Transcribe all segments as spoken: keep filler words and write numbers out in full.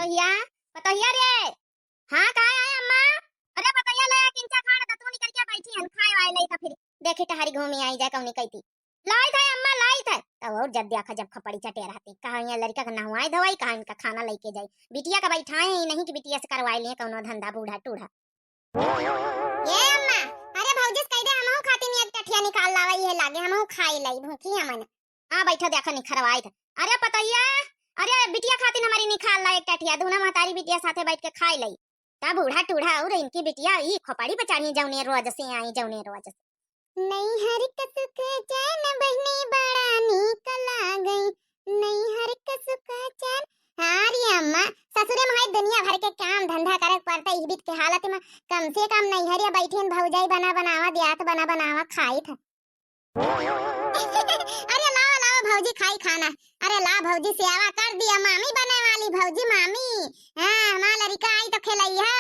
या, पतोहिया रे। हाँ, का है अम्मा? अरे पतोहिया ले, किंचा खाड़ दतुआ निकल के बैठी हन, खाए वाए लई त फिर देखी टहरी घूमी आई जाए कौनी कइती। लाइत है अम्मा, लाइत है। तब और जब देखा जब खपड़ी चटे रहती, कहाँ यहाँ लड़का का नहवाए धोवाई, कहाँ इनका खाना लेके जाई। बिटिया का बैठाए ही नहीं कि बिटिया से करवाए लिए कौनो धंधा बूढ़ा टूढ़ा। ए अम्मा, अरे भौजी से कह दे हमहू खातिर एक टठिया निकाल लावे, ये लागे हमहू खाई लाई, भूखी हमन। हाँ, बैठो, देखो निखरवाइत है। अरे पतोहिया, अरे बिटिया खातिर हमारी निकाल ला एक टठिया, दूना महतारी बिटिया साथे बैठ के खाई लाई। ता बूढ़ा टूढ़ा और इनकी बिटिया ई खोपड़ी पे चढ़ी जौने रोज से आई, जौने रोज से। नैहर का सुख चैन बहिनी बड़ा नीक लागै, नैहर का सुख चैन। हाँ रे अम्मा, ससुरे में है दुनिया भर के काम धंधा करे के पड़ता, इस बीत के हालत में कम से कम नैहरिया बैठे न भौजाई बना बनावा, दियात बना बनावा खाई था। अरे लावा, लावा भौजी खाई खाना। अरे ला भौजी, सेवा कर दिया, मामी बने वाली भौजी, मामी। हाँ, हमार लड़िका आई तो खेलई हो।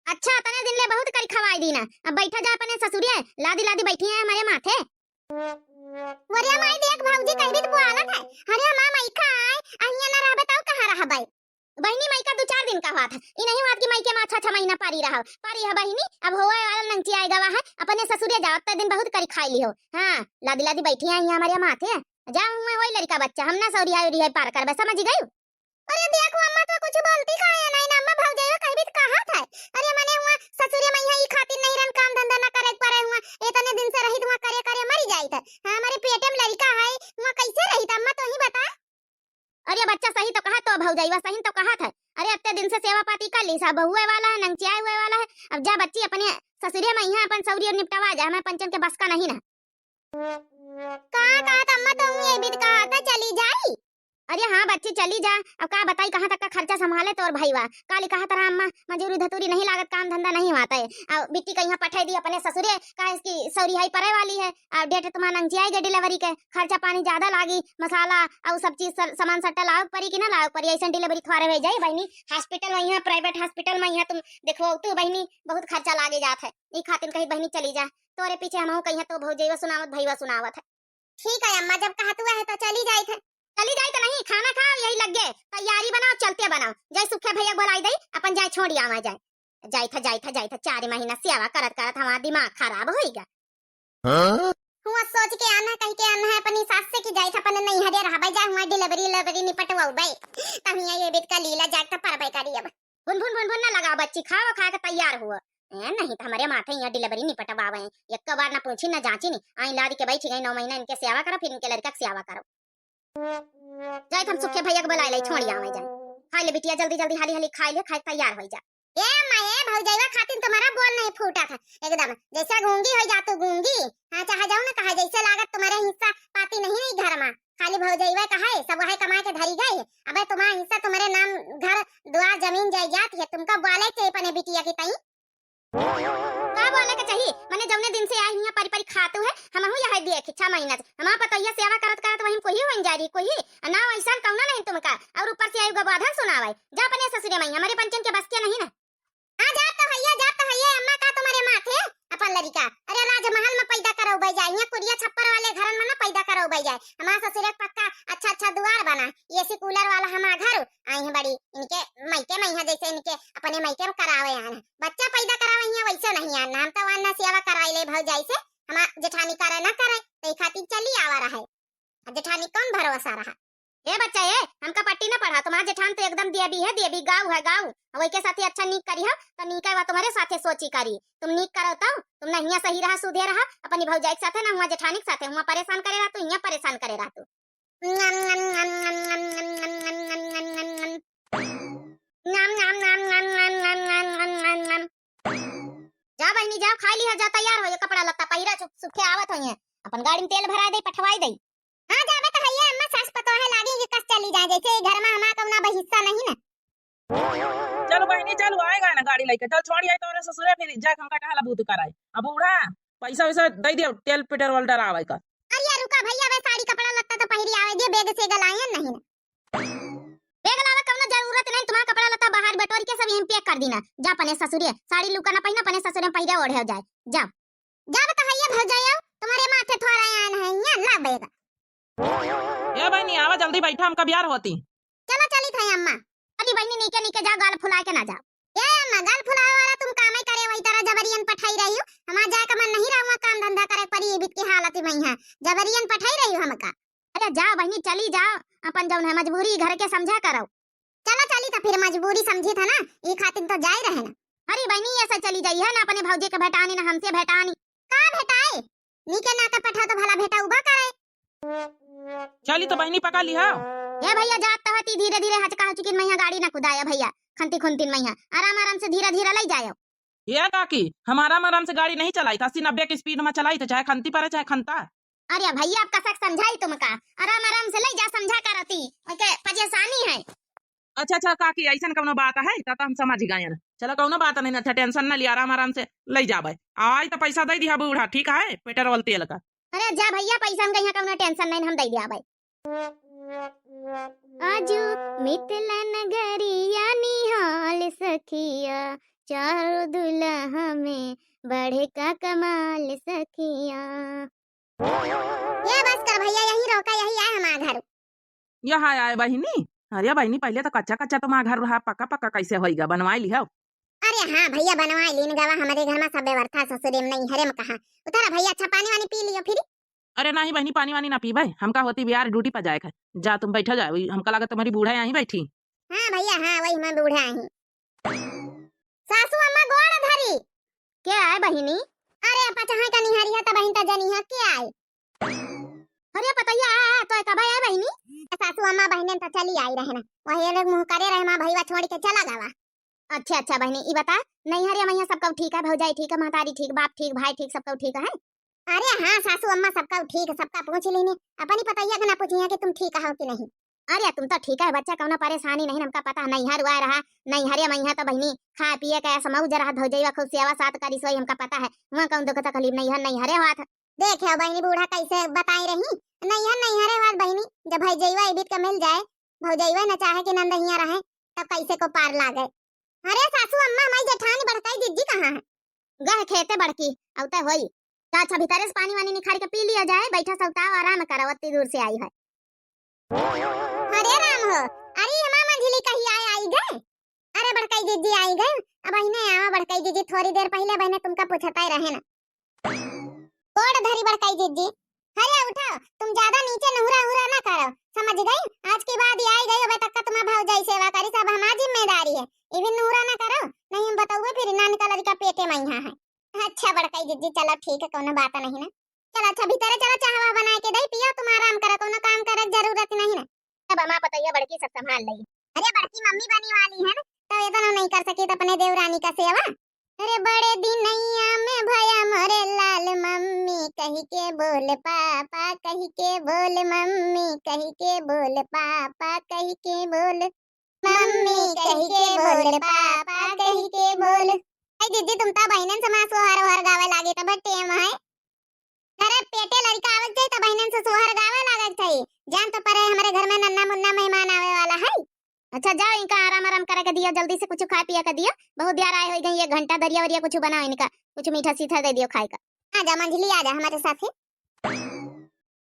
अच्छा, तने दिन ले बहुत करी खवाई दीना। अब बैठा जा अपने ससुरिया, लादी लादी बैठी है हमारे माथे। वरिया माई देख भौजी कह भी तो बोलत है। अरे माँ माई का आए, अहिया ना रहबे तब कहाँ रहबे? बहिनी माई का दो चार दिन का बात है। ई नहीं बात कि माई के माँ छह छह महीना पारी रहा, पारी है बहिनी। अब होए वाला नंची आए गवा है, अपने ससुरिया जाओ, तब दिन बहुत करी खाई ली हो। हाँ, लादी लादी बैठी है यहाँ हमारे माथे। जा हुआ वही लड़का बच्चा, हम ना सौरी आई रिहाई पार करबे, समझ गई? अरे देखो अम्मा, तो कुछ बोलती काहे नहीं ना अम्मा, भौजाई कह भी तो कहा था। अरे मने हुआ ससुरे में यहाँ ई खातिर नहीं रहन, काम धंधा ना करे पड़े हुआ, इतने दिन से रहित हुआ करे करे मरी जाइत है। हाँ, हमारे पेटे में लड़का है, हुआ कैसे रहित अम्मा, तो ही बता। अरे बच्चा सही तो कहा तो भौजाई, सही तो कहा था। अरे अत्ते दिन से सेवा पाती कर ली, सब हुए वाला है, नंचियाए हुए वाला है। अब जा बच्ची अपने ससुरे में यहाँ अपन सौरी और निपटवा जा, हमें पंचन के बस का नहीं ना। का कहत अम्मा, तो ये बीत कहा था चली जाई? अरे हाँ बच्ची, चली जा। अब का बताई, कहाँ तक का खर्चा संभाले तोर भईवा। काली कहत रहा अम्मा, मजूरी धतूरी नहीं लागत, काम धंधा नहीं होता है। अब बिट्टी का यहाँ पठाई दी अपने ससुरे, काहे कि सौरी हाई परे वाली है। अब डेट तुम्हारा नंचियाई के डिलीवरी के, खर्चा पानी ज्यादा लागी, मसाला और सब चीज सर-, सामान सट्टा लावे के परी कि ना लावे के परी। ऐसे डिलीवरी थोड़े हो जाई बहिनी, हॉस्पिटल में यहाँ, प्राइवेट हॉस्पिटल में यहाँ तुम देखो तू बहिनी, बहुत खर्चा लागे जात है। ई खातिर कही बहिनी चली जा, तोरे पीछे हमहू कहिया तो भौजैवा सुनावत भईवा सुनावत है। ठीक है अम्मा, जब कहत हुआ है तो चली जाइत है। चली जाइत नहीं, खाना खाओ यही लग गए, तैयारी बनाओ, चलते बनाओ, जाए सुखे भैया बोलाई दई, अपन जाए छोड़ी आवा जाए। जाइत है, जाइत है, जाइत है, चार महीना सेवा करत करत हमारा दिमाग खराब होइगा। हाँ? हुआ सोच के आना, कह के आना है अपनी सास से कि जाइत है अपने नैहरे रहबे, जा हुआ डिलीवरी उलीवरी निपटवाउबे, तब यहाँ ये बीत का लीला जाग तो परबे करी अब। भुन भुन भुन भुन ना लगाओ बच्ची, खाओ, खा के तैयार हुआ। ए, नहीं तो हमारे माथे यहाँ डिलीवरी निपटवावे हैं। एक बार ना पूछी ना जांची नहीं, आई लाद के बैठी गई, नौ महीना इनके सेवा करो, फिर इनके लड़का के सेवा करो। जाइत हम सुखे भैया के बुलाए लाई, छोड़ी आवे जाए। खाई ले बिटिया, जल्दी जल्दी हाली हाली खाई ले, खाए तैयार हो जा। ए माँ, ए भौजैवा खातिर तुम्हारा बोल नहीं फूटा था एकदम, जैसे गूंगी हो जा तू गूंगी। हाँ, चाहे जाओ ना कहा, जैसे लागत तुम्हारे हिस्सा पाती नहीं है घर में, खाली भौजैवा का है, सब वही कमा के धरी गई। अबे तुम्हारा हिस्सा तुम्हारे नाम, घर द्वार जमीन जायदाद है, तुमका बोले चाहिए अपने बिटिया की तई। का बोले के चाहिए? मने जौने दिन से आई हियां परी परी खातू है, हमहू यह दिए कि छह महीना से हमार पतोहिया सेवा करत करत वहीं कोही होइन जा रही कोही, आ ना वैसन कौनो नहीं तुमका, और ऊपर से आई गवाधन सुनावे। जा अपने ससुरे में, हमारे पंचन के बस के नहीं ना। हाँ, जात तो हइये, जात तो हइये, अम्मा का तुम्हारे माथे अपन लड़िका। अरे राजमहल में पैदा करउबे जाए, यहाँ कुरिया छप्पर वाले घरन में ना पैदा करउबे जाए। हमार ससुरे के पक्का अच्छा अच्छा दुआर बना, एसी कूलर वाला हमार घर, आई हैं बड़ी इनके मइके में, यहाँ जैसे इनके अपने मइके में करावे आन। बच्चा पैदा करावे यहाँ वैसे नहीं आन, हम तो वहाँ ना सेवा कराई ले भौजाई से, हमार जेठानी करे ना करे, तो ई खातिर चली आवा रहे। आ जेठानी कौन भरोसा रहा? ए बच्चा ए, हमका पट्टी ना पढ़ा, तुम्हार जेठान तो एकदम देवी है, देवी गाऊ है गाऊ। वही के साथे अच्छा नीक करी हो, तो नीक है वह तुम्हारे साथे सोची करी। तुम नीक करो तो, तुम ना हियां सही रहा, सुधे रहा, अपनी भौजाई के साथे ना हुआ जेठानी के साथे, हुआ परेशान करे रहा तू, हियां परेशान करे रहा तू। जा बहिनी, जाओ, खाई लिहा, जा, तैयार हो, ये कपड़ा लत्ता पहिरा, सु-, सुखे आवत होइहैं, अपन गाड़ी में तेल भराई दे, पठवाई दे। हाँ, जाबे तो हइये अम्मा, सास पतोह है लागी कि कस चली जाए, जैसे ये घर में हमार कौना बहिस्सा नहीं ना। चलो बहिनी, चलो, आएगा ना गाड़ी लेके, चल छोड़ी आई तोरे ससुरे, फिर जाके हमका टहला बूत कराए। अब बूढ़ा, पैसा वैसा दे दियो, तेल पेट्रोल डरावे का। अरे रुका भैया, वे साड़ी कपड़ा लत्ता तो पहिरी आवे दियो, बैग से गलायन नहीं ना। बैग लावे कौनो जरूरत नहीं, तुम्हारा कपड़ा लत्ता बाहर बटोर के सब यहीं पैक कर दीना। जा अपने ससुरे, साड़ी लुका ना पहना, अपने ससुरे में पहिरे ओढ़े हो जाए, जाओ। जाब तो हइये भौजाई, तुम्हारे माथे थोड़ा आन है, यहाँ ला बैग। ए बहिनी, आवा जल्दी बैठा, हमका बियार होती। चलो चली था, अम्मा, अरे बहिनी, नीके नीके जाओ, गाल फुलाए के ना जाओ। ए अम्मा, गाल फुलावे वाला तुम कामे करे, वही तरह जबरियन पठाई रही हो। हमार जाए का मन नहीं रहा, काम धंधा करे परी, ये बीत के हालत में है, जबरियन पठाई रही हो हमका। अरे जाओ बहिनी, चली जाओ, अपन जौन है मजबूरी घर के समझा करो। चलो चली तो फिर, मजबूरी समझी था ना, ये खातिर तो जाए रहे ना। अरे बहिनी, ऐसा चली जाई है ना, अपने भौजी के भेटानी ना हमसे भेटानी। का भेटाए? नीके नाके पठा तो भला भेटा उबा करे। चली तो बहिनी, पका ली हो। ए भैया, जात तो हती धीरे धीरे, हचका हचकिन मैया गाड़ी ना कुदाया भैया, खंती खुंतिन मैया, आराम आराम से धीरे धीरे लई जायो। ए काकी, हम आराम आराम से गाड़ी नहीं चलाई, अस्सी नब्बे के स्पीड में चलाई, तो चाहे खंती परे चाहे खंता। अरे भैया, अब कसक समझाई तुमका, आराम आराम से लई जा, समझा करती, ओके परेशानी है। अच्छा अच्छा काकी, ऐसन कौनो बात है, तब तो हम समझ गए। चलो कौनो बात नहीं, अच्छा टेंशन ना लिया, आराम आराम से लई जाबे। आई तो पैसा दे दिया बूढ़ा, ठीक है, पेट्रोल तेल का। अरे जा भैया, पैसा हम कहीं कौनो टेंशन नहीं, हम दे दिया भाई। आजू मिथिला नगरिया निहाल सखिया, चारों दुल्हा में बढ़े का कमाल सखिया। ये बस कर भैया, यही रोका, यही आए हमार घर। यहाँ आए बहिनी। अरे बहिनी, पहिले तो कच्चा कच्चा तुम्हार घर रहा, पक्का पक्का कैसे होइगा, बनवाई लिहो? अरे हाँ भैया, बनवाई लीन गवा, हमरे घर में सब व्यवस्था, ससुरे में नहीं, हरे में कहा। उतारा भैया, अच्छा पानी वानी पी लियो फिर। अरे नहीं बहिनी, पानी वानी ना पीबे, हमका होती बिहार ड्यूटी पर जाए के। जा तुम बैठा जाए, वही हमका लगा तुम्हारी बूढ़ा यहीं बैठी। हाँ भैया, हाँ, वही मैं बूढ़ा आई। सासू अम्मा गोड़ धरी। के आए बहिनी? अरे, अपा चाहे का निहारी है, तब बहिन त जनी है, के आए? अरे, पतैया, आ, आ, तो कब आए बहिनी? सासू अम्मा बहिने त चली आई रहे ना, वही लोग मुँह करे रहे, माँ भैया छोड़ के चला गवा। अच्छा, अच्छा बहिनी, ई बता, नैहरिया मैया सब कब ठीक है, भौजाई ठीक है, महतारी ठीक, बाप ठीक, भाई ठीक, सब कब ठीक है? अरे हाँ, सासू अम्मा सब कब ठीक, सबका पूछ लेने, अपनी पतैया के ना पूछिए कि तुम ठीक हो कि नहीं। अरे, तुम तो ठीक है बच्चा, कौनो परेशानी नहीं, हमका पता है, नैहर हुआ रहा, नैहरे मैया तो बहिनी, खाए पिए के ऐसा मौज रहा, भौजैया खूब सेवा साथ करी, सोई हमका पता है, वहाँ कौन दुख तकलीफ नहीं है, नैहरे हुआ था। देखे हो बहिनी, बूढ़ा कैसे बताई रही, नैहर नैहरे हुआ बहिनी, जब भौजैया इबित के मिल जाए, भौजैया न चाहे कि नंद हिया रहे, तब कैसे को पार लागे। अरे सासू अम्मा, हमारी जेठानी बड़काई जिज्जी कहाँ है? गह खेते बड़की, अउते होई। तो अच्छा, भीतरे से पानी वानी निखार के पी लिया जाए, बैठा सौताओ, आराम करो, अत्ती दूर से आई है। अरे राम हो, अरे हमार मंझली कही आए, आई गए? अरे बड़काई जिज्जी आई गए, अब अहिने आवा बड़काई जिज्जी, थोड़ी देर पहिले बहिने तुमका पूछता ही रहे ना। गोड़ धरी बड़काई जिज्जी, अरे उठो, तुम ज्यादा नीचे नहुरा हुरा ना करो, समझ गई? आज के बाद ये आई गई, अबे तक का तुम्हार भौजाई सेवा करी, सब हमार जिम्मेदारी है। इबिन नहुरा ना करो, नहीं हम बताऊए फिर नान का लड़का पेटे में यहाँ है। अच्छा बड़काई जिज्जी, चलो ठीक है, कोनो बात नहीं ना। चलो अच्छा भीतरे चलो, चाहवा बना के दई पियो, तुम आराम करो, कोनो काम करे के जरूरत नहीं ना। अब अम्मा पतैया बड़की सब संभाल लई। अरे बड़की मम्मी बनी वाली है ना, तो ये दोनों नहीं कर सकी तो अपने देवरानी का सेवा। अरे बड़े दिनैया में भया मोरे लाल, मम्मी कही के बोल पापा, कही के बोल मम्मी, कही के बोल पापा, कही के बोल मम्मी, कही के बोल पापा, कही के बोल। आई दीदी, तुम तो बहनन से माँ सोहर ओहर गावे लागे तो बड़ टेम है। अरे पेटे लड़का आवत जाई तो बहनन से सोहर गावे लागत जाई। जान तो परे हमारे घर में नन्ना मुन्ना मेहमान आवे वाला है। अच्छा, जाओ, इनका आराम आराम करे के दियो, जल्दी से कुछ खाए पिए के दियो। बहुत देर आए हो गई, एक घंटा दरिया वरिया कुछ बनाओ इनका, कुछ मीठा सीठा दे दियो खाए का। आ जा मंझली, आ जा हमारे साथे।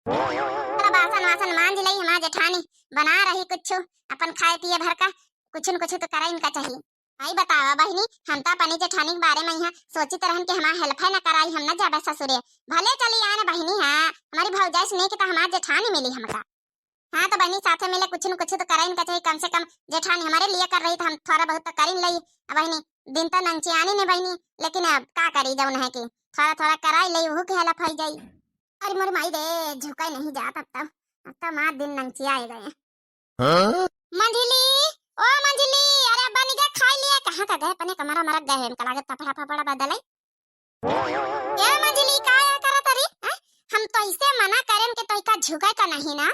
थोड़ा बासन वासन मांज लई, हमार जेठानी बना रही कुछ अपन खाए पिए भर का, कुछ न कुछ तो करे इनका चाहिए। आई बतावा बहिनी, हम तो अपनी जेठानी के बारे में यहाँ सोचित रहन कि हमार हेल्प है न कराई, हम न जाबे ससुरे। भले चली आए न बहिनी, हाँ, हमारी भौजाई से नहीं कि तो हमार जेठानी मिली हमका। हाँ, तो बहिनी, साथे मिले कुछ न कुछ तो करे इनका चाहिए, कम से कम जेठानी हमारे लिए कर रही, तो हम थोड़ा बहुत तो करिन लई। अब बहिनी, दिन तो नंचियानी ने बहिनी, लेकिन अब का करी, जौन है कि थोड़ा थोड़ा कराई लई, वहू के हेल्प हो जाई। अरे मोर माई रे, झुकाई नहीं जात अब तो, अब तो मार दिन नंचिया आ गए। हाँ? मंझली, ओ मंझली, अरे अब्बा निके खाई लिया, कहाँ का गए, अपने कमरा मरक गए हैं, इनका लागत कपड़ा फपड़ा बदले। ए मंझली, का या करत रही? हैं? हम तो इसे मना करेन कि तो इका झुके का नहीं ना।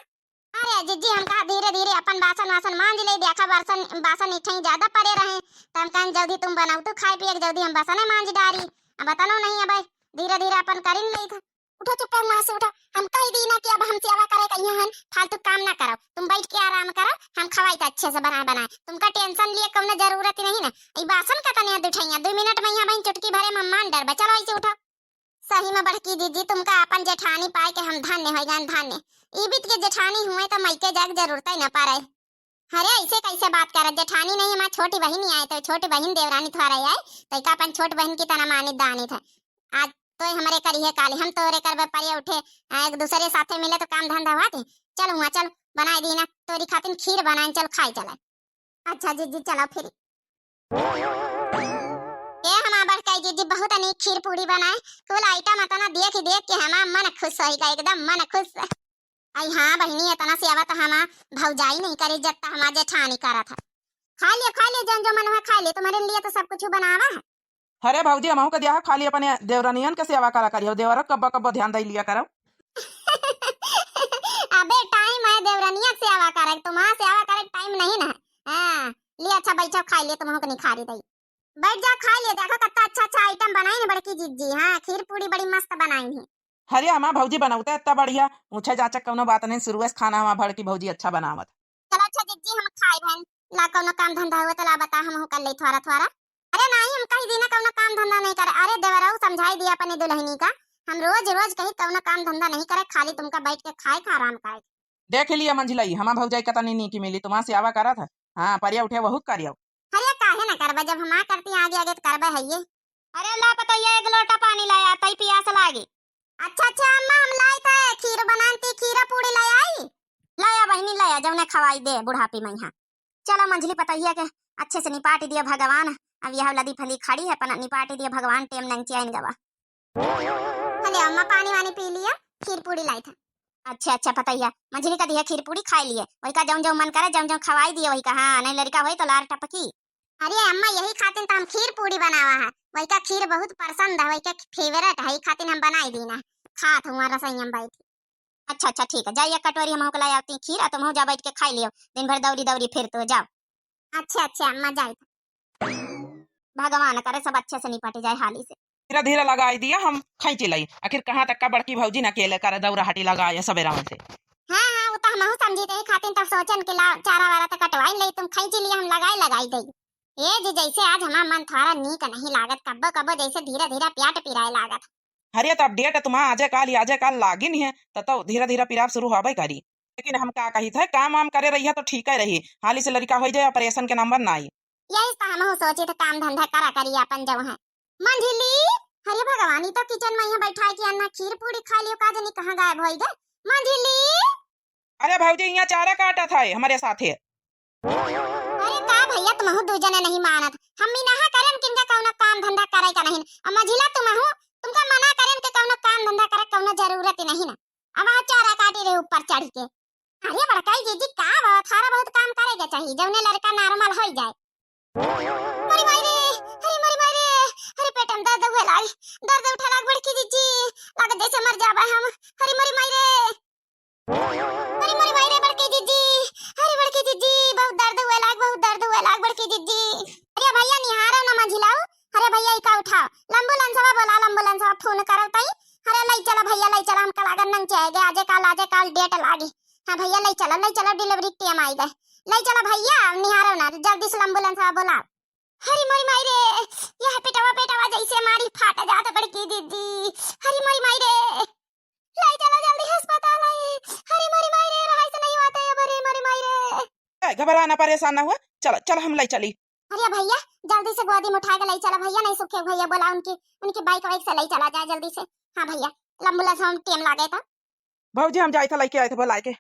अरे जिज्जी, हम कहा धीरे धीरे अपन बासन वासन मांज ले, देखा बर्सन, बासन इठे ही ज्यादा पड़े रहे, तो हम कहन जल्दी तुम बनाओ तो खाए पिए, जल्दी हम बासने मांज डारी। अब बतानो नहीं, अब धीरे धीरे अपन करिन ले था। उठो चुपचाप वहाँ से उठो, हम कही दी ना कि अब हम सेवा करे कहिए हन, फालतू काम ना करो, तुम बैठ के आराम करो, हम खवाई था अच्छे से बनाए बनाए, तुमका टेंशन लिए कौनो जरूरत ही नहीं ना। ई बासन का तनिया दुठैया, दो मिनट में यहाँ बहन चुटकी भरे में मान डरबे, चलो ऐसे उठो। सही में बड़की दीदी, तुमका अपन जेठानी पाए के हम धन्य हो गए, धन्य। ई बीत के जेठानी हुए तो मइके जाए के जरूरत ही ना पड़े। अरे, ऐसे कैसे बात करत? जेठानी नहीं, हमार छोटी बहिन ही आए, तो छोटी बहिन देवरानी थोड़ा आए, तो एका अपन छोट बहिन की तरह मानित दानित है। आज तो हमरे करिहे काली, हम तोरे करबे, परे उठे, आ, एक दूसरे साथे मिले तो काम धंधा हुआ थे। चल हुआ, चल बनाए दी ना, तोरी खातिर खीर बनाए, चल खाए चला। अच्छा जीजी, चलो फिर। ए हमार बड़काई जीजी, बहुत अनेक खीर पूड़ी बनाए, कुल आइटम अतना देख देख के हमार मन खुश होइगा, एकदम मन खुश। आई हाँ बहिनी, इतना सेवा तो हमार भौजाई नहीं करे, जत्ता हमार जेठानी करत है। खा लियो, खा लियो, जौन जो मन हुआ खा लियो, तुम्हारे लिए तो सब कुछ बनावा है। अरे भौजी, हमहू के दिया है, खाली अपने देवरनियन के सेवा करा करियो, देवरो कब्बो कब्बो ध्यान दे लिया करो। अबे टाइम है देवरनिया के सेवा करे, तुम्हार सेवा करे टाइम नहीं ना है। हाँ, ले अच्छा बैठो, खाई ले, तुमहू के निखारी दई। बैठ जा, खाई ले, देखो कितना अच्छा अच्छा आइटम बनाई है बड़की जिज्जी। हाँ, खीर पूड़ी बड़ी मस्त बनाई है। अरे हमार भौजी बनौते इतना बढ़िया, पूछे जाचक कौनो बात नहीं, शुरुए से खाना हमार बड़की भौजी अच्छा बनावत। चलो अच्छा जिज्जी, हम खाई बहन, ला कौनो काम धंधा हुआ तो ला बता, हमहू कर ले थोड़ा थोड़ा। अरे नहीं, हम कही दी ना कौनो काम धंधा नहीं करे। अरे देवरऊ समझाई दिया अपनी दुल्हनी का, हम रोज रोज कही कौनो काम धंधा नहीं करे, खाली तुमका बैठ के खाए का आराम करे। देख लिया मंझिलई, हमार भौजाई कतनी नीकी मिली, तुम्हार सेवा करत है। हाँ, परिया उठे वहू करियो। अरे काहे ना करबे, जब हमार करती आगे आगे तो करबे है ये। अरे ला पतैया, एक लोटा पानी लाया, तई पियास लागी। अच्छा अच्छा अम्मा, हम लाई थे खीर बनानती, खीरा पूड़ी ले आई। लाया बहिनी लाया, जौने खवाई दे बुढ़ापी में यहाँ। चलो मंझली पतैया के अच्छे से निपाट दिया भगवान। अब यह लदी फली खड़ी है, अपन निपाट दिया भगवान, टेम नंग चैन गवा। हले अम्मा, पानी वानी पी लिया, खीर पूड़ी लाई था। अच्छा अच्छा पतैया, मंझली का दिया खीर पूड़ी खाई लिए, वही का जौन जौन मन करे जौन जौन खवाई दिए वही का। हाँ, नहीं लड़का होई तो लार टपकी। अरे अम्मा, यही खातिर तो हम खीर पूड़ी बनावा है, वही का खीर बहुत पसंद है, वही का फेवरेट है, यही खातिर हम बनाई दी ना, खात हुआ रसोई में बैठी। अच्छा अच्छा ठीक है, जाइए कटोरी हम होके लाई आवती खीर, आ तुम जा बैठ के खाई लियो, दिन भर दौड़ी दौड़ी फिर तो जाओ। अच्छा अच्छा अम्मा, जाए। भगवान करे सब अच्छे से निपट जाए हाली से। धीरे धीरे लगाई दिया, हम खींची लई। आखिर कहाँ तक का बड़की भौजी न अकेले करे दौरा हटी लगाए सबेरा से। हाँ हाँ, वो तो हमहू समझी थे खातिर तब सोचन के ला चारा वारा तो कटवाई ले, तुम खींची लिया, हम लगाई लगाई दई। ए जी, जैसे आज हमार मन थोड़ा नीक नहीं लागत, कब्बो कब्बो जैसे धीरे धीरे प्याट पिराए लागत। अरे तब डेट तुम्हार आजे काल ही, आजे काल लागिन है, त तो धीरे धीरे पिराब शुरू होबे करी। लेकिन हम का कही थे, काम वाम करे रही है तो ठीक ही रही, हाली से लड़का हो जाए, ऑपरेशन के नंबर ना आई। यही तो हमहू सोची थे, काम धंधा करा करी अपन जब है। मंझली, अरे भगवान, ई तो किचन में यहाँ बैठा है कि अन्ना खीर पूड़ी खा लियो, का जानी कहाँ गायब होई गए। मंझली। अरे भौजी, यहाँ चारा काटा था हमरे साथे। अरे का भैया, तुमहू दू जने नहीं मानत, हम मिनाहा करन किनका कौनो काम धंधा करे का नहीं। अब मंझिला तुमहू, तुमका मना करन के कौनो काम धंधा करे कौनो जरूरत ही नहीं ना। अब आ चारा काटी रहे ऊपर चढ़ के। अरे बड़काई जीजी, का बात, थारा बहुत काम करे के चाहिए, जौने लड़का नॉर्मल होई जाए। अरे माई रे, अरे मोरी माई रे, अरे पेट में दर्द हुए लाग, दर्द उठे लाग बड़की जीजी, लागत जैसे मर जाबे हम। अरे मोरी माई रे, अरे मोरी माई रे बड़की जीजी, अरे बड़की जीजी, बहुत दर्द हुए लाग, बहुत दर्द हुए लाग बड़की जीजी। अरे भैया निहारो ना मंझिलाऊ, अरे भैया इका उठाओ, एम्बुलेंसवा बोला, एम्बुलेंसवा फोन करो तई। अरे लई चला भैया, लई चला, हमका लागत नंग चाहिए, आजे काल, आजे काल डेट लागी। हाँ भैया, लई चला, लई चला, डिलीवरी के टाइम आई गए। लई चला भैया, निहारो ना, जल्दी से एम्बुलेंसवा बोलाओ। हरी मोरी माई रे, यह पेटवा, पेटवा जैसे मारी फाट जात बड़की दीदी। हरी मोरी माई रे, लई चला जल्दी अस्पताल आई। हरी मोरी माई रे, रहाई से नहीं होते अब, हरी मोरी माई रे। ए, घबरा ना, परेशान ना हुआ, चला, चला हम लई चली। अरे भैया, जल्दी से गोदी में उठा के लई चला भैया, नहीं सुखे भैया, बोला उनकी, उनकी बाइक वाइक से लई चला जाए जल्दी से। हाँ भैया, एम्बुलेंस हम टाइम लागे था। भौजी, हम जाए था, लइके आए थे, बोलाए के।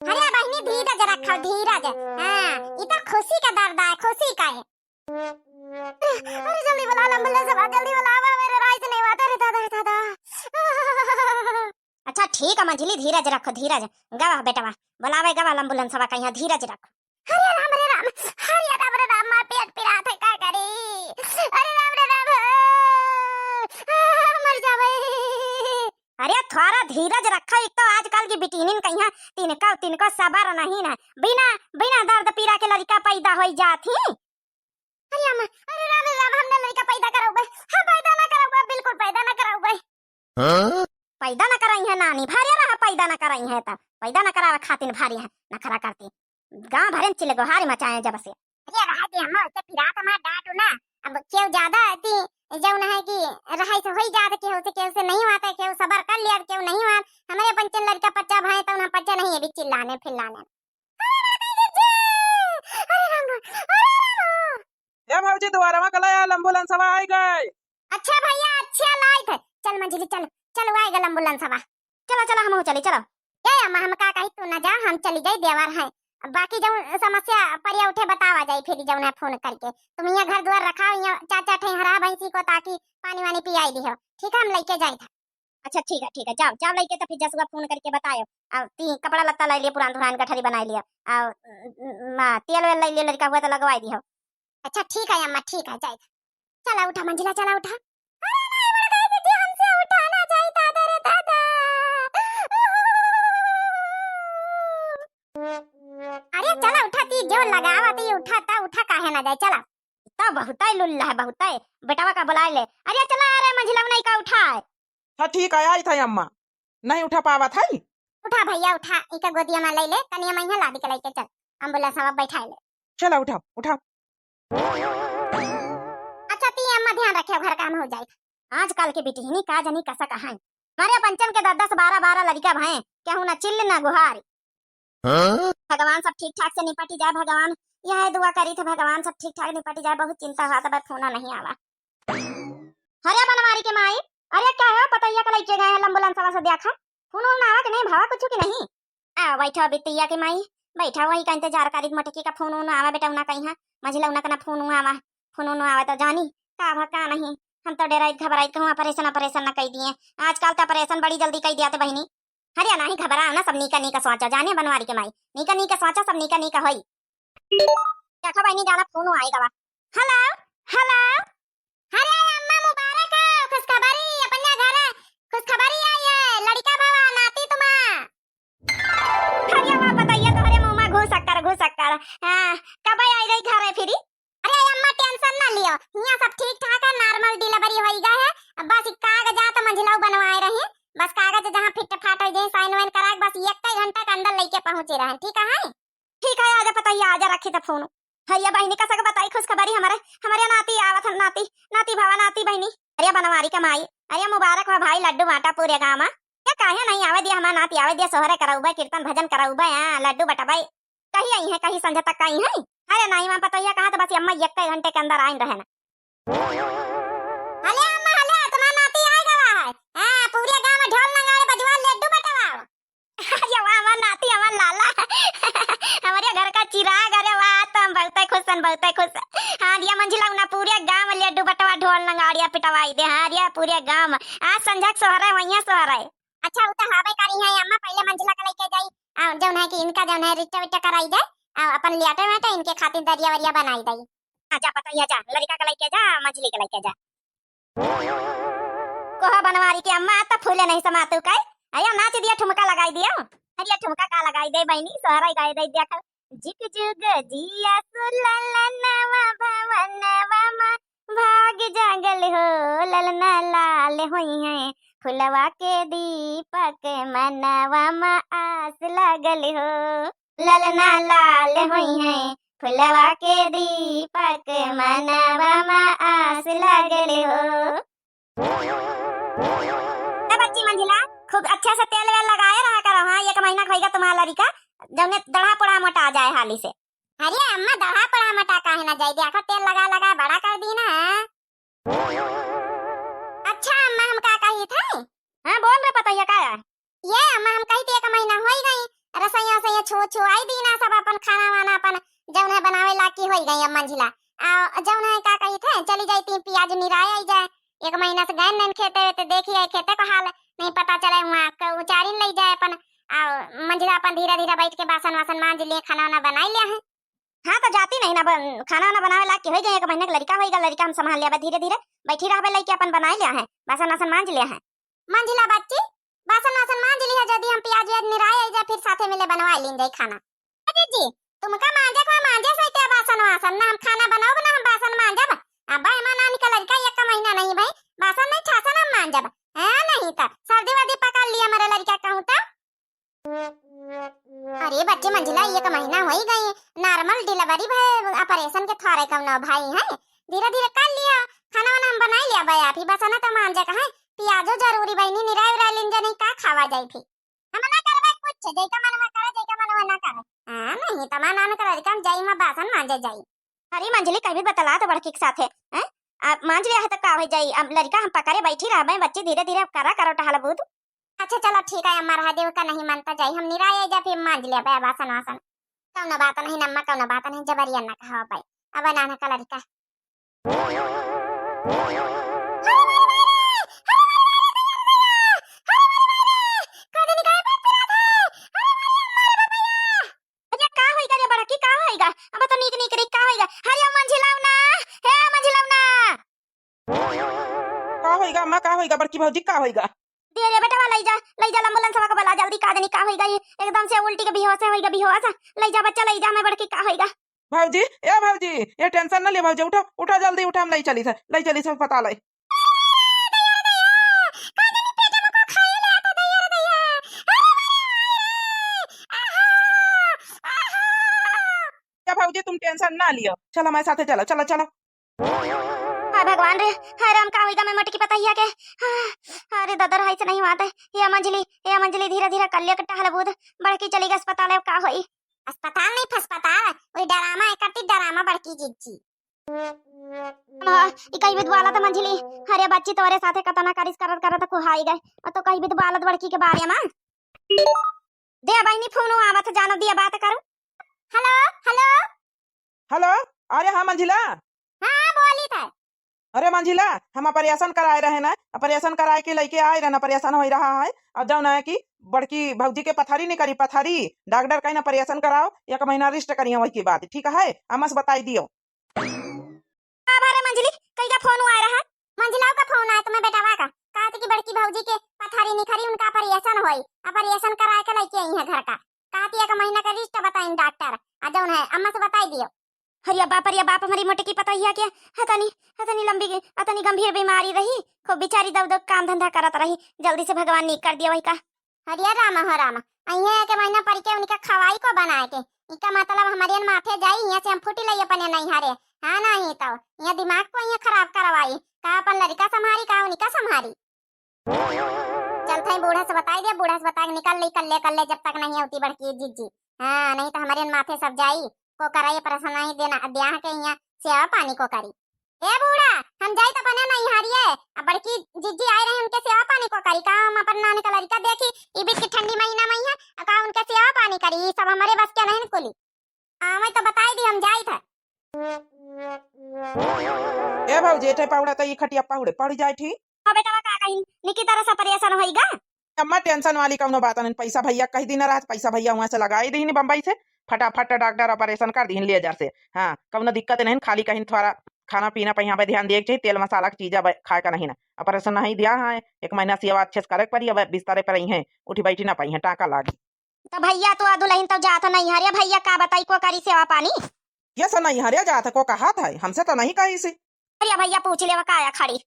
अरे बहिनी, धीरज रखो, धीरज। हाँ, ई तो खुशी का दर्द है, खुशी का है। अरे जल्दी बुला एम्बुलेंस, जल्दी बुला, मेरे राय से नहीं बात, अरे दादा, अरे दादा। अच्छा ठीक है मंझली, धीरज रखो, धीरज। गवा बेटवा, बुलावे गवा एम्बुलेंसवा का, यहाँ धीरज रखो। अरे राम रे राम, अरे राम रे राम, मार पेट पिरात है, का करी? अरे राम रे राम, आ, मर जावे। अरे थोड़ा धीरज रखो, एक तो आजकल की बिटिनिन कहिया तिनका, तिनको सबर नहीं ना, बिना, बिना दर्द पीरा के लड़का पैदा होई जात ही। अरे अम्मा, अरे राम रे राम, हम ना लड़का पैदा करउबे, हम पैदा ना करउबे, बिल्कुल पैदा ना करउबे। हाँ? पैदा ना करइहे नानी, भरे रहा पैदा ना करइहे त, पैदा ना करावे खातिर भरे है, नखरा करती। गाँव भरे में चिल्ला गोहार मचाए जब से। अरे रहा दे, हम उससे पिरात मार डांटू ना, अब केहू ज्यादा ती जौन है कि रहाई से होई जात, केहू से, केहू से नहीं होत, केहू सबर कर लिया, केहू नहीं होत। हमरे पंचन लड़का पच्चा भाई तो उन्हें पच्चा नहीं, ये भी चिल्लाने फिल्लाने। अरे राम राम, अरे राम राम। ए भौजी, दुआरवा का लाया, एम्बुलेंसवा आई गई। अच्छा भैया, अच्छा लाइट है। चल मंझली, चल, चल, वो आएगा एम्बुलेंसवा। चलो, चलो, हम चली, चलो। ए अम्मा, हम का कही, तू ना जा, हम चली जाई, देवर हैं। बाकी जौन समस्या परिया उठे, बतावा जाई फिर जौन है फोन करके। तुम यहाँ घर द्वार रखाओ, यहाँ चार चार ठे हरा भैंसी को, ताकि पानी वानी पियाई दिहो, ठीक है, हम लेके जाई था। अच्छा ठीक है, ठीक है, जाओ, जाओ लेके तो फिर जसुआ फोन करके बतायो। आ ती कपड़ा लत्ता लाई लिया, पुरान धुरान गठरी बनाई लिया। आ म, म, तेल वेल लाई लिया, लड़का हुआ तो लगवाई दिहो। अच्छा ठीक है अम्मा, ठीक है, जाए। चला उठा मंझला, चला उठा। अरे नहीं, मर गई दीदी, हमसे उठा ना जाए, दादा रे दादा। अरे चला उठा, ती जो लगावा ती उठा, ता उठा काहे ना जाए, चला। ता बहुताई लुल्ला है, बहुताई। बेटवा का बुलाए ले। अरे चला, अरे मंझला नहीं का उठाए। हाँ ठीक है, आई था अम्मा। नहीं उठा पावत है। उठा भैया उठा, इका गोदिया में ले ले, तनिया मइहाँ लादी के लेके चल, एम्बुलेंस में बैठाए ले। चला उठा, उठा। अच्छा ती अम्मा ध्यान रखे, घर काम हो जाए। आजकल के बिटिहनी का जनी कसा कहाई। मारे पंचन के दस दस बारह बारह लड़का भए, केहू ना चिल्ल ना गुहारी। हाँ? भगवान सब ठीक ठाक से निपटी जाए, भगवान यह दुआ करी थे, भगवान सब ठीक ठाक निपटी जाए। बहुत चिंता हुआ था, फोन नहीं आवा। अरे बनवारी के माई, अरे का हो, पतैया के लइके गए हैं एम्बुलेंसवा से देखा, फोन उन आवा कि नहीं, भावा कुछ कि नहीं? आ बैठा बिटिया के माई, बैठा वही का इंतजार करी, मोटकी का फोन उन आवा, बेटा उना कहीं है, मझिला उना का ना फोन उन आवा, फोन उन आवा तो जानी का भा का नहीं। हम तो डराइत घबराइत कहूँ ऑपरेशन ऑपरेशन न कई दिए, आजकल तो ऑपरेशन बड़ी जल्दी कई दिया थे बहिनी। अरे नाही घबरा ना, सब नीका नीका सोचा जाने बनवारी के माई, नीका नीका सोचा, सब नीका नीका होई। देखा बहिनी, जाना फोन आए गवा। हेलो, हेलो। अरे अम्मा मुबारक है, खुशखबरी अपने घर, खुशखबरी आई है, लड़का भवा नाती तुम्हा। अरे वाह, पतैया तोहरे मुंह में घुस कर, घुस कर। हाँ, कब आई रही घर है फिरी? अरे अम्मा टेंशन ना लियो, हियाँ सब ठीक ठाक है, नॉर्मल डिलीवरी होई गए है। बस ई कागजात मंझिलऊ बनवाए रही, बस कागज जहाँ फिट फाट हो जाए, साइन वाइन करा के बस एक घंटा के अंदर लेके पहुँचे रहे, ठीक है? ठीक है, आजा पतैया, आजा, रखी त फोन। हरिया बहिनी, कसा के बताई खुशखबरी हमरे, हमरे नाती आवत हन, नाती, नाती भावा, नाती बहिनी। अरे बनवारी के माई, अरे मुबारक बा भाई, लड्डू बांटा पूरे गाँव में। ये काहे नहीं आवे दिया हमार नाती, आवे दिया, सोहरे करउबे, कीर्तन भजन करउबे, हाँ, लड्डू बटबे। कही आई है, कही संझा तक आई है। अरे नहीं माँ पतोहिया कहा तो बस अम्मा एक घंटे के अंदर आइन रहे ना। हले अम्मा हले, तुम्हार नाती आ गवा है। हाँ, पूरे गाँव में ढोल नगाड़े बजवा, लड्डू बटवाओ। अरे वाह, हमार नाती, हमार लाला। हमारे घर का चिराग, अरे वाह, तो हम बहुते खुश हन, बहुते खुश। हाँ, दिया मंझिला उना पूरे गाँव में लड्डू बटवा, ढोल नगाड़िया पिटवाई दे। हाँ, दिया पूरे गाँव में। आज संझा के सोहरे, वहिया सोहरे। अच्छा, उ तो हवे करी है अम्मा, पहले मंझिला के लेके जाई, आ, जौन है कि इनका जौन है रिट्टा विट्टा कराई जाए, आ, अपन लियाटे वेटे इनके खातिर दरिया वरिया बनाई दई। हाँ, जा पतैया जा, लड़का के लेके जा, मंझिली के लेके जा। कोहा बनवारी के अम्मा, त फूले नहीं समातू काई? अया नाच दिया, ठुमका लगाई दिया। अरे ठुमका का लगाई दे बहिनी, सोहरा गाए दे दिया कर। झिक झुक जिया सुललनवा भवनवा मा भाग जागल हो, ललना लाल होई है, फुलवा के दीपक मनवा मा आस लागल हो। ललना लाल होई है, फुलवा के दीपक मनवा मा आस लागल हो। ए बच्ची मंझिला, खूब अच्छा से तेल वेल लगाए रहा करो। हाँ, एक महीना के होइगा तुम्हारा लड़िका, जौने दढ़ा पोढ़ा मोटा जाए हाली से। अरे अम्मा, दढ़ा पोढ़ा मोटा काहे ना जाए, देखो तेल लगा लगा बड़ा कर दी ना। अच्छा अम्मा, हम का कही थे? हाँ, बोल रे पतैया, का है? ये अम्मा, हम कही थी एक महीना होई गई, रसोइया से ये छो छो आई दी ना, सब अपन खाना वाना अपन जौन है बनावे लायक की होई गई अब मंझिला। आ जौन है का कही थे, चली जाई थी पियाज निराए आई जाए, एक महीना से गए नैन खेते, तो देखी आई खेते को हाल, नहीं पता चले वहाँ क-, उचारिन ले जाए अपन। आ मंझिला अपन धीरे धीरे बैठ के बासन वासन मांज लिए, खाना वाना बनाई लिया है। हाँ, तो जाती नहीं ना, बन-, खाना वाना बनावे लाग के होई गई, एक महीने के लड़िका होई गल, लड़िका हम संभाल लिया, धीरे धीरे बैठी रहबे, लइके अपन बनाए लिया है, बासन वासन मांज लिया है। मंझिला बच्ची, बासन वासन मांज लिया, जदी हम पियाज वियाज निराए आई जा, फिर साथे मिले बनवा लीन जाई खाना। अरे जी, तुमका मांजे का मांजे सहिते बासन वासन, ना हम खाना बनाओ ना हम बासन मांजब। अब एमा नानी का लड़िका एक महीना नहीं भाई, बासन नहीं ठासन हम मांजब। हाँ, नहीं तो सर्दी वर्दी पकड़ लिया हमारे लड़िका कहूँ तो। अरे बच्ची मंझिला, एक महीना होई गई, नॉर्मल डिलीवरी भय, ऑपरेशन के थोड़े कौनो भाई है, धीरे धीरे कर लियो। खाना वाना हम बनाई लिया बे, आप ही बसना तो मांजे का है। पियाजो जरूरी बहिनी, निराई उराई लिन जानी का खावा जाई थी। हम ना करबे कुछ, जैका मनवा करे, जैका मनवा ना करे। हाँ, नहीं तो माना ना करे, हम जाई मा बासन मांजे जाई। अरे मंझली, कहीं भी बतला तो बड़की के साथे, हैं? आ, मांझ लिया है तो का हो जाई? अब लड़का हम पकड़े बैठी रहबे, बच्ची धीरे धीरे करा करो टहल बूद। अच्छा चलो ठीक है, अम्मा रह देव का नहीं मानता जाई, हम निराय जा फिर मांझ लिया बे बासन वासन। कौनो बात नहीं अम्मा, कौनो बात नहीं, जबरिया ना कहो भाई। अब ना ना का लड़का। अरे का होइगा रे बड़की, का होइगा? अब तो नीक नीक रे, का होइगा? हरिया मंझिलौना, हे मंझिलौना। का होइगा अम्मा, का होइगा बड़की भौजी, का होइगा? दे रे बेटवा, लई जा, लई जा, एम्बुलेंसवा के बुला जल्दी, का जानी का होइगा, ये एकदम से उल्टी के बेहोश होइगा, बेहोश। लई जा बच्चा, लई जा, मैं बड़की का होइगा। भौजी, ए भौजी, ये tension न ले भौजी, उठा, उठा जल्दी उठा, हम लई चली से, लई चली से अस्पताल है। ए भौजी, तुम tension ना लियो, चलो हमारे साथे चलो, चलो, चलो। हाय भगवान रे, हाय राम, का होइगा मैं मोटकी पतोहिया के? हाँ, अरे दादा, हाय से नहीं हुआ था। ये मंझली, ये मंझली, धीरे धीरे कर लिया के टहल बूद, बड़की चली गई अस्पताल, अब का होई? अस्पताल नहीं फस्पताल, वही डरामा, एक करती डरामा बड़की जिज्जी। हाँ, ई कहीं भी दुआला त मंझली, अरे बच्ची तोरे साथे कतना करिस करत करत कुहाई गए, और तो कहीं भी दुआलत बड़की के बारे में। दे बहिनी, फोन आवत, जानो दिया बात करू। हेलो, हेलो। हेलो, अरे हाँ मंझिला। हाँ, बोली था। अरे मंझिला, हम operation कराए रहे ना, operation कराए के लइके आए रहे ना, operation होई रहा है। और जौन है कि बड़की भौजी के पथरी निकरी, पथरी, डॉक्टर कहीं operation कराओ, एक महीना rest करिए, वही के बाद, ठीक है, अम्मा से बताई दियो। का बारे मंझली, कई का फोन आए रहा? मंझिलाऊ का फोन आए तुम्हें बेटवा का, कहत कि बड़की भौजी के पथरी निखरी, उनका operation होई, operation कराए के लइके आई है घर का, कहत एक महीना का rest बताइन डॉक्टर, आ जौन है अम्मा से बताई दियो। अरे बाप, अरे बाप, हमारी मोटकी पतोहिया के हतनी, हतनी लंबी, हतनी गंभीर बीमारी रही, खूब बेचारी दब दब काम धंधा करत रही, जल्दी से भगवान नीक कर दिया वही का। हरिया राम हो राम, अइहे के महीना परी के उनका खवाई को बनाए के, इका मतलब हमारे माथे जाई, यहाँ से हम फूटी लई अपने नैहरे। हाँ नहीं तो, यहाँ दिमाग को यहाँ खराब करवाई, का अपन लड़का संभारी, का उनका संभारी। चलत है बूढ़ा से बताई दे, बूढ़ा से बता के निकल ली, कल्ले कल्ले जब तक नहीं होती बड़की जिज्जी। हाँ, नहीं तो हमारे माथे सब जाई, को कराई operation नहीं देना, ब्याह के यहाँ सेवा पानी को करी। ए बूढ़ा, हम जाई तो अपने नैहरिए, अब बड़की जिज्जी आई रही, उनके सेवा पानी को करी, का हम अपन नानी का लड़का देखी, ई बीच की ठंडी महीना में है, का उनके सेवा पानी करी, ई सब हमारे बस के नहीं कुली। आ, मैं तो बताई दी, हम जाई था। ए भौजी, एठे पाउड़ा त ई खटिया पाउड़े पड़ जाए ठी। हाँ बेटवा, का कहीं निकी तरह से operation होइगा? अम्मा tension वाली कौनो बात नहीं, पैसा भैया कह दी ना रात, पैसा भैया वहाँ से लगाई दी बम्बई से, फटाफट डॉक्टर operation कर दी laser से। हाँ, कौनो दिक्कत नहीं, खाली कहीं थोड़ा खाना पीना पे यहाँ पे ध्यान दिए के चाहिए, तेल मसाला की चीजें अब खाए का नहीं ना। Operation नहीं दिया है, एक महीना सेवा अच्छे से करे के पड़ी, अब बिस्तरे पर रही हैं, उठी बैठी ना पाई हैं, टाँका लागी। तो भैया तू आ दुल्हन तो जात नहीं हरिया, भैया का बताई को करी सेवा पानी? ये से नहीं हरिया जात को कहा था, हमसे तो नहीं कही सी। अरे भैया पूछ लेवा काया खड़ी।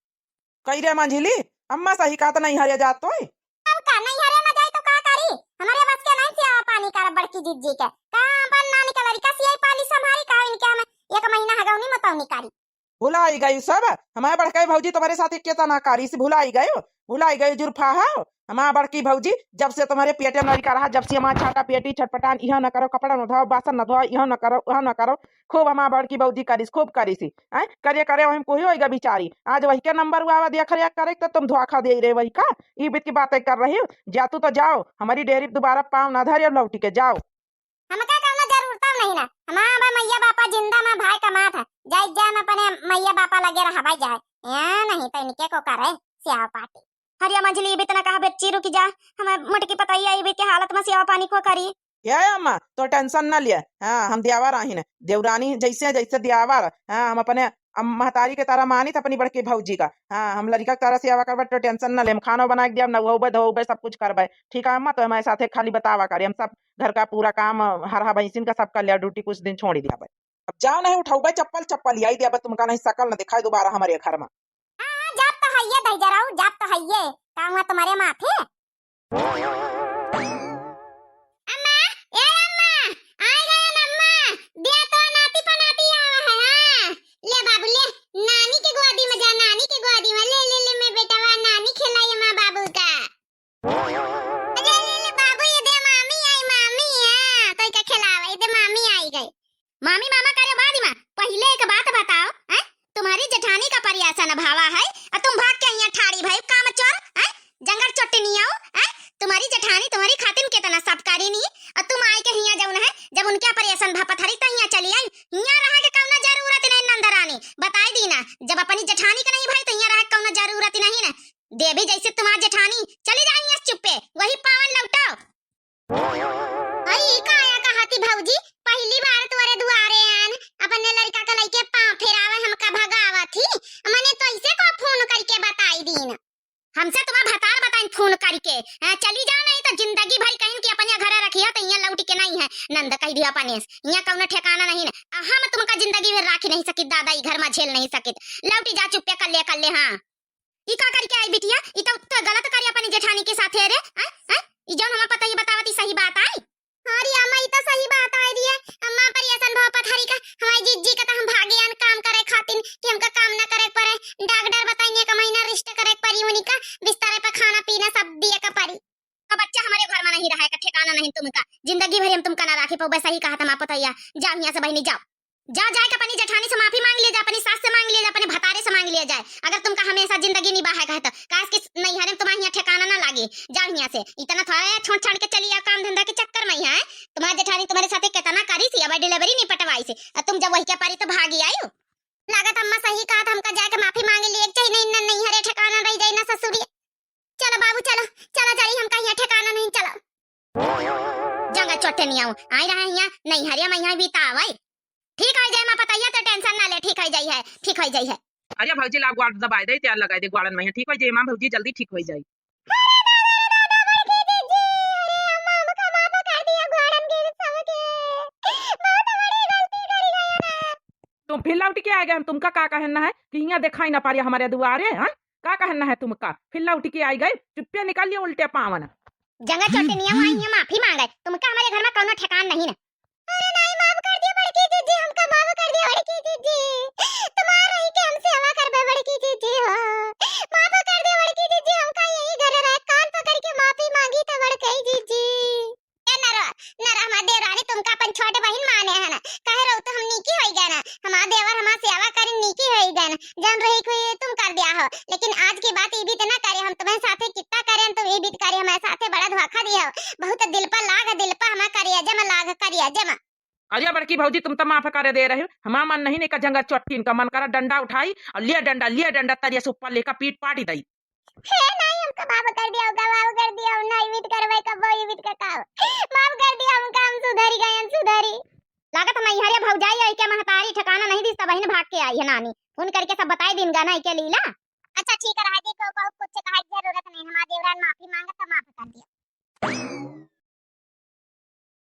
कही रे मंझिली, अम्मा सही कहत नहीं हरिया जात तो है। हम का नहीं हरिया ना जाए तो का करी? हमारे बस के नहीं सेवा पानी कर बड़की जिज्जी के। का अपन नानी का लड़का सियाई पाली संभारी का इनके हम एक महीना हगौनी मतौनी करी। भुलाई गई सब, हमारे बड़काई भौजी तुम्हारे साथ केतना करी से भुलाई गयो, भुलाई गयो जुरफा हो। हमार बड़की भौजी जब से तुम्हारे पेटे में लड़का रहा, जब से हमार छाटा पेटी छटपटान, यह न करो, कपड़ा न धोओ, बासन न धोओ, यह न करो, वह न करो, खूब हमार बड़की भौजी करिस, खूब करिस। हैं? करे करे वही कोई होइगा बिचारी। आज वही के नंबर हुआ देख रे करे तो तुम धोखा दे रहे वही का? ई बीत की बातें कर रही हो। जा तू तो जाओ, हमारी डेरी पे दोबारा पाँव ना धरे, लौटी के जाओ। हमका कौनो जरूरत नहीं ना। हमार बा मैया बापा जिंदा, हमार भाई कमात है। जाए जा हम अपने मैया बापा लगे रहबा जाए। यहाँ नहीं तो इनके को करे सेवा पाटी। हरिया मंझली, इतना कहा बेच्ची रुकी जा, हमें मोटकी पतोहिया ई बीत के हालत में सेवा पानी को करी। ए अम्मा, तो tension ना लिए। हाँ, हम दियावर आहिन, देवरानी जैसे, जैसे दियावर। हाँ, हम अपने अम-, महतारी के तरह मानित अपनी बड़की भौजी का। हाँ, हम लड़का के तरह सेवा करबे, तो tension ना ले। हम खानो बनाए के दिया, नहउबे, धोउबे, सब कुछ करबे। ठीक है अम्मा, तो हमारे साथे खाली बतावा करे, हम सब घर का पूरा काम, हरहा भैंसिन का सब कर लिया, duty कुछ दिन छोड़ी दिया बे। अब जाओ नहीं उठाउबे चप्पल, चप्पल यही दिया बे, तुमका नहीं सकल न दिखाई दोबारा हमारे घर में। हाँ, हाँ, जात तो हइये दहिजराऊ, जात तो हइये। का हुआ तुम्हारे माथे? अम्मा, ए अम्मा, आए गए अम्मा, दे तो नाती पनाती आवा है, हाँ। ले बाबू, ले, रानी तुम्हरी खातिन केतना सब करिन ही, अउर तुम आइके हियाँ जउन है, जब उनके operation भा पथरी त हियाँ चली आइन। हियाँ रहा के कउनो जरूरत नहीं नंद रानी, बताइ दीना, जब अपनी जेठानी के नहीं भाई त हियाँ रहा के कउनो जरूरत नहीं ना। देवी जइसे तुम्हार जेठानी, चली जाओ हियाँ से चुप्पे, वही पावन लौटो। अई, ई का आया कहती भौजी, पहिली बार तोरे दुआरे आन, अपने लड़िका के लइके पाँव फेरावे हमका भगावत ही, मने तो ऐसे को फोन करिके बताइ दीन। हमसे तुम्हार भतार बताइन फोन करिके, हाँ, चली जाओ नहीं त जिंदगी भर कहिन कि अपने घरे रखियो त हियाँ लौटिके नहीं है, नंद कहि दियो अपने से, हियाँ कउनो ठेकाना नहीं है, हम तुमका जिंदगी भर राखी नहीं सकित दादा, ई घर मा झेल नहीं सकित, लौटि जा चुप्पे कल्ले कल्ले, हाँ। ई का करिके आई बिटिया? ई त, त गलत करे अपनी जेठानी के साथे रे। हैं? हैं? ई जउन हमार पतोहिया बतावत ई सही बात आई? हाँ रे अम्मा, ई त सही बात आई रे। अम्मा operation भा पथरी का, हमारी जिज्जी का त हम भागे आन काम करे खातिन कि हमका काम ना करे परे। डॉक्टर बताइन एक महीना rest करे परी, उनका बिस्तरे पे खाना पीना सब दिए का परी। का बच्चा हमरे घर मा नहीं रहे का ठेकाना नहीं तुमका, जिंदगी भर हम तुमका ना राखी पउबे। सही कहत हमार पतोहिया, जाओ हियाँ से बहिनी जाओ। जा, जाइके अपनी जेठानी से माफी माँग लिया जाए, अपनी सास से माँग लिया जाए, अपने भतारे से माँग लिया जाए। अगर तुमका हमेशा जिंदगी निबाहे का है त, काश कि नैहरे मा तुम्हार हियाँ ठेकाना ना लागे। जाओ हियाँ से, इतना थोड़ा छोड़ छाड़ के चली आओ काम धंधा के चक्कर मा हियाँ। तुम्हार जेठानी तुम्हारे साथे केतना करिस ही, अब delivery निपटवाइस ही, अउर तुम जब वही के पारी त भागी आयो। लागत अम्मा सही कहत, हमका जाइके माफी माँग लिया चाहिए, नहीं ना नैहरे ठेकाना रहि जाई ना ससुरी। चलो बाबू, चलो, चलो जल्दी, हमका हियाँ ठेकाना नहीं, चलो। जंगल चोट्टे नहीं आऊँ, आई रहा हियाँ, नैहरे मा हियाँ बितावै। ठीक होइ जाई, हमार पतोहिया त tension ना ले, ठीक होइ जाई है, ठीक होइ जाई है। अरे भौजी, ला ग्वाड़ दबाइ दे, तेल लगाइ दे ग्वाड़न मा, ठीक होइ जाई हमार भौजी, जल्दी ठीक होइ जाई। अरे दादा, अरे दादा, बड़की जिज्जी, अरे अम्मा, हमका माफ कर दिया, ग्वाड़न के सबके, बहुत बड़ी गलती करी गया ना। तुम फिर लौटिके आइ गए, हम तुमका का कहन है कि हियाँ देखाई ना पारिया हमरे दुआरे, हाँ? का कहन है तुमका? फिर लौटिके आइ गए, चुप्पे निकल लिया उल्टे पावन। जंगल चोट्टे नहीं आऊँ, आई हियाँ माफी माँगै, तुमका हमरे घर मा कउनो ठेकान नहीं ना। अरे नहीं, माफ कर दिया बड़की जिज्जी, हमका माफ कर दिया बड़की जिज्जी। तुम्हार रही के हम सेवा करबे बड़की जिज्जी हो। माफ कर दिया बड़की जिज्जी, हमका यही घर रहे, कान पकड़ के माफी माँगी त बड़की जिज्जी। ए नरवा, नरवा, हमार देवरानी तुमका अपन छोट बहिन माने है ना, कहे रहो त हम नीकी होइ गए ना, हमार देवर हमार सेवा करिन नीकी होइ गए ना, जउन रही कोई तुम कर दिया हो, लेकिन आज के बाद ई बीत ना करे, हम तुम्हें साथे कितना करे, तुम ई बीत करे, हमारे साथे बड़ा धोखा दिया हो, बहुत दिल पर लाग, दिल पर हमार करिया जमा लाग, करिया जमा। अरे बड़की भौजी, तुम तो माफ करे दे रहे हो, हमार मन नहीं, नहीं का जंगल चोट्टी इनका मन करा डंडा उठाई अउर लिया डंडा, लिया डंडा तरिया से ऊपर लेकर पीट पाटी दई। हे नहीं, हमका माफ कर दिया, हमका माफ कर दिया, हम नहीं बीत करबै कबो, ई बीत का का हो। माफ कर दिया हमका, हम सुधरी गए, हम सुधरी। लागत हम नैहरे भौजाई आई के महतारी ठेकाना नहीं दिस, त बहिन भाग के आई है नानी। फोन करिके सब बताइ दीन गा ना के लीला। अच्छा ठीक है, रहा जी, को बहुत कुछ कहे के जरूरत नहीं, हमार देवरान माफी माँगत त माफ कर दिया।